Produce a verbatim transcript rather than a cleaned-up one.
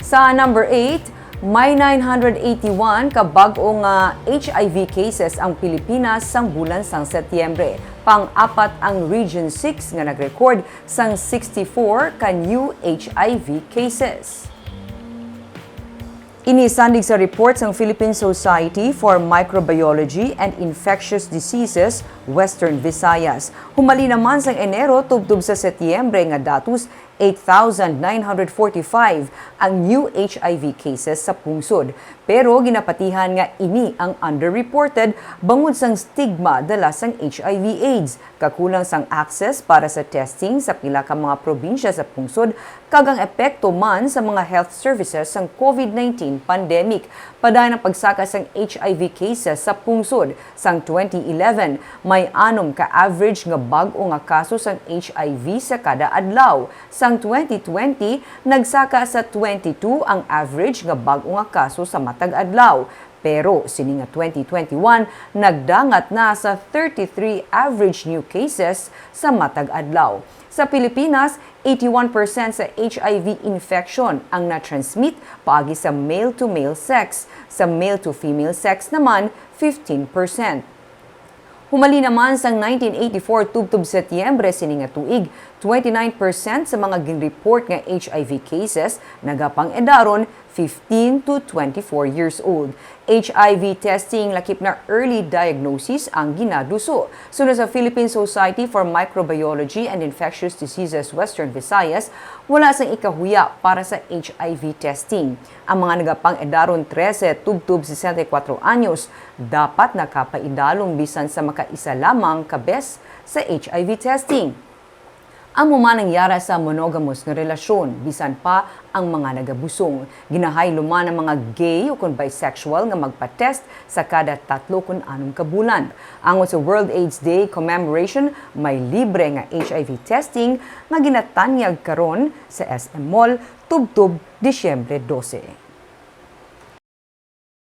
Sa number eight, may nine hundred eighty-one ka bag-o nga H I V cases ang Pilipinas sang bulan sang Setyembre. Pang-apat ang Region six nga nag-record sang sixty-four ka new H I V cases. Ini sandig sa report sang Philippine Society for Microbiology and Infectious Diseases, Western Visayas. Humalin naman sang Enero tubtob sa Setyembre nga datos, eight thousand nine hundred forty-five ang new H I V cases sa pungsod. Pero ginapatihan nga ini ang underreported bangod sang stigma dala sang H I V AIDS, kakulang sang access para sa testing sa pila ka mga probinsya sa pungsod, kag ang epekto man sa mga health services sang COVID nineteen pandemic. Padayon ang pagsaka sang H I V cases sa pungsod. Sang twenty eleven, may anom ka average nga bag-o nga kaso sang H I V sa kada adlaw. Sang twenty twenty, nagsaka sa twenty-two ang average nga bag-o nga kaso sa matag adlaw. Pero sini nga twenty twenty-one, nagdangat na sa thirty-three average new cases sa matag adlaw. Sa Pilipinas, eighty-one percent sa H I V infection ang na-transmit paagi sa male-to-male sex, sa male-to-female sex naman, fifteen percent. Humalin naman sang nineteen eighty-four tubtob Setyembre sini nga tuig, twenty-nine percent sa mga ginreport nga H I V cases nagapang-edaron, fifteen to twenty-four years old. H I V testing lakip na early diagnosis ang ginaduso. Suno sa Philippine Society for Microbiology and Infectious Diseases Western Visayas, wala sang ikahuya para sa H I V testing. Ang mga nagapang-edaron trese tubtob sesenta y kuatro anyos dapat nakapaidalom bisan sa makaisa lamang ka bes sa H I V testing. Amo man ang yara sa monogamous nga relasyon, bisan pa ang mga nagabusong. Ginahaylo man ang mga gay ukon bisexual nga magpa-test sa kada tatlo kon anom ka bulan. Angot sa World AIDS Day commemoration, may libre nga H I V testing nga ginatanyag karon sa S M Mall tubtob Disyembre dose.